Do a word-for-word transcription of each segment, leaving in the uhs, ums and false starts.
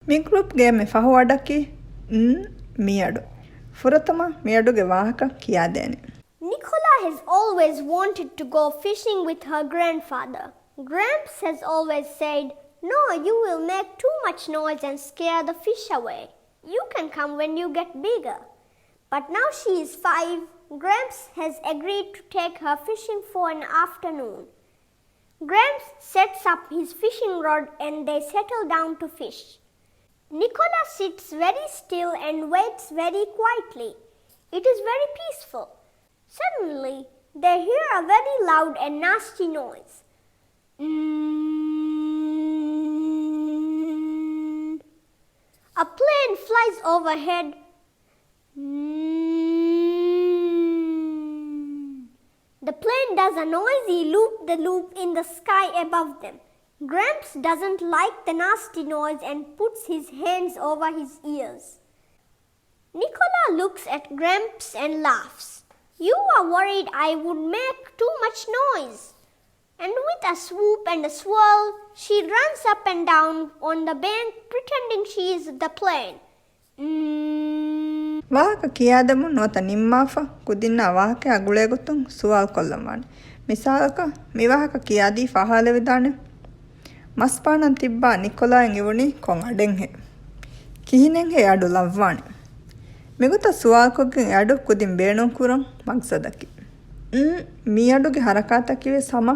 މި ގްރޫޕްގެ އެންމެ ފަހު އަޑަކީ ން މިއަޑު. ފުރަތަމަ މިއަޑުގެ ވާހަކަ ކިޔާދޭނެ. Nicola has always wanted to go fishing with her grandfather. Gramps has always said, "No, you will make too much noise and scare the fish away. You can come when you get bigger." But now she is five, Gramps has agreed to take her fishing for an afternoon. Gramps sets up his fishing rod and they settle down to fish. Nicola sits very still and waits very quietly. It is very peaceful. Suddenly, they hear a very loud and nasty noise. Mm. A plane flies overhead. Mm. The plane does a noisy loop-the-loop in the sky above them. Gramps doesn't like the nasty noise and puts his hands over his ears. Nicola looks at Gramps and laughs. "You are worried I would make too much noise." And with a swoop and a swirl, she runs up and down on the bank, pretending she is the plane. Mm. ވާހަކަ ކިޔާދެމުން ނުވަތަ ނިންމާފަ، ކުދިންނާ ވާހަކައާ ގުޅޭގޮތުން ސުވާލު ކޮށްލަންވާނެ. މިސާލަކަށް، މި ވާހަކަ ކިޔާދީ ފަހާލެވިދާނެ. މަސްބާނަން ތިއްބާ ނިކޮލާއަށް އިވުނީ ކޮން އަޑެއްހޭ؟ ކިހިނެއްހޭ އަޑު ލައްވާނެ؟ މިގޮތަށް ސުވާލުކޮށްގެން އެ އަޑު ކުދިން ބޭނުންކުރަން މަގްސަދަކީ. ން މިއަޑުގެ ހަރަކާތަކީވެސް ހަމަ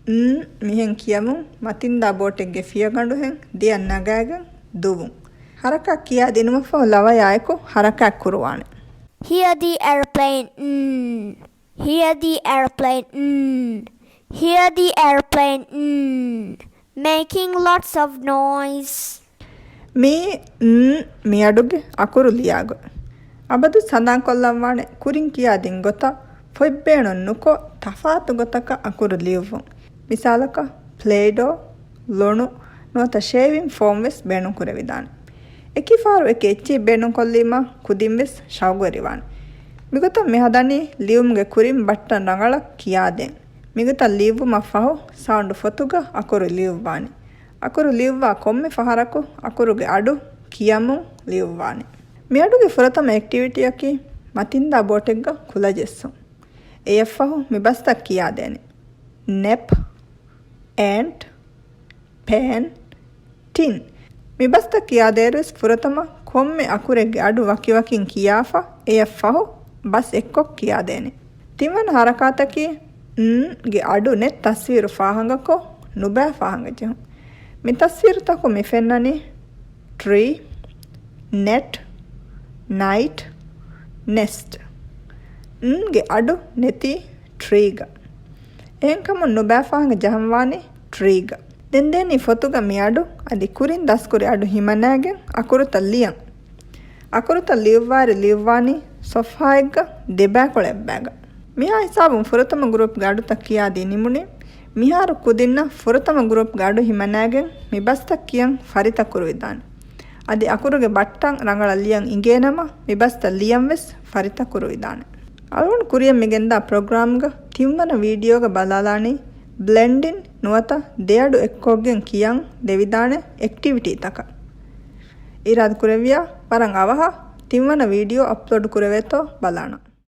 ން މިހެން ކިޔަމުން މަތިންދާ ބޯޓެއްގެ ފިޔަގަނޑުހެން ދެއަތް ނަގާގެން ދުވުން. ހަރަކާތް ކިޔާދިނުމަށްފަހު ލަވަޔާއެކު ހަރަކާތް ކުރުވާނެ. Hear the airplane, mm. Hear the airplane, mm. Hear the airplane, mm. Making lots of noise. މިއީ ން މިއަޑުގެ އަކުރު ލިޔާގޮތް. އަބަދު ސަނދާންކޮށްލަންވާނެ ކުރިން ކިޔާދިން ގޮތަށް ފޮތް ބޭނުން ނުކޮށް، ތަފާތު ގޮތަކަށް އަކުރު ލިޔުއްވުން. މިސާލަކަށް، ޕްލޭޑޯ، ލޮނު ނުވަތަ ޝޭވިން ފޯމް ވެސް ބޭނުންކުރެވިދާނެ. އެކި ފަހަރު އެކި އެއްޗެއް ބޭނުންކޮށްލީމާ ކުދިން ވެސް ޝައުގުވެރިވާނެ. މިގޮތަށް މި ހަދަނީ ލިޔުމުގެ ކުރިން ބައްޓަން ރަނގަޅަށް ކިޔާދޭން. މިގޮތަށް ލިޔުއްވުމަށް ފަހު ސައުންޑް ފޮތުގަ އަކުރު ލިޔުއްވާނެ. އަކުރު ލިޔުއްވާ ކޮންމެ ފަހަރަކު އަކުރުގެ އަޑު ކިޔަމުން ލިޔުއްވާނެ. މިއަޑުގެ ފުރަތަމަ އެކްޓިވިޓީއަކީ މަތިންދާ ބޯޓެއްގަ ކުލަ ޖެއްސުން. އެޔަށްފަހު މި ބަސްތައް ކިޔާދޭނެ. ނެޕް، އެންޓް، ޕޭން، ޓިން. މި ބަސްތައް ކިޔާދޭއިރުވެސް ފުރަތަމަ ކޮންމެ އަކުރެއްގެ އަޑު ވަކިވަކިން ކިޔާފަ، އެޔަށްފަހު ބަސް އެއްކޮށް ކިޔާދޭނެ. ތިންވަނަ ހަރަކާތަކީ ން ގެ އަޑު ނެތް ތަސްވީރު ފާހަގަކޮށް، ނުބައި ފާހަގަޖެހުން. މި ތަސްވީރުތަކުން މި ފެންނަނީ ޓްރީ، ނެޓް، ނައިޓް، ނެސްޓް. ން ގެ އަޑު ނެތީ ޓްރީގަ. އެހެންކަމުން ނުބައި ފާހަގަ ޖަހަންވާނީ ޓްރީގަ. ދެން ދޭނީ ފޮތުގަ މި އަޑު އަދި ކުރިން ދަސްކުރި އަޑު ހިމަނައިގެން އަކުރުތައް ލިޔަން. އަކުރުތައް ލިޔުއްވާއިރު ލިޔުއްވާނީ ސޮފްހާއެއްގަ ދެބައިކުޅަ އެއްބައިގަ. މިހާ ހިސާބުން ފުރަތަމަ ގްރޫޕްގެ އަޑުތައް ކިޔާދީ ނިމުނީ. މިހާރު ކުދިންނަށް ފުރަތަމަ ގްރޫޕްގެ އަޑު ހިމަނައިގެން މި ބަސްތައް ކިޔަން ފަރިތަ ކުރުވިދާނެ. އަދި އަކުރުގެ ބައްޓަން ރަނގަޅަށް ލިޔަން އިނގޭނަމަ، މި ބަސްތައް ލިޔަން ވެސް ފަރިތަ ކުރުވިދާނެ. އަޅުގަނޑު ކުރިއަށް މިގެންދާ ޕްރޮގްރާމްގަ ތިންވަނަ ވީޑިއޯގަ ބަލާލާނީ ބްލެންޑިން ނުވަތަ ދެއަޑު އެއްކޮށްގެން ކިޔަން ދެވިދާނެ އެކްޓިވިޓީތަކަށް. އިރާދަ ކުރެއްވިޔާ ވަރަށް އަވަހަށް ތިންވަނަ ވީޑިއޯ އަޕްލޯޑް ކުރެވޭތޯ ބަލާނަން.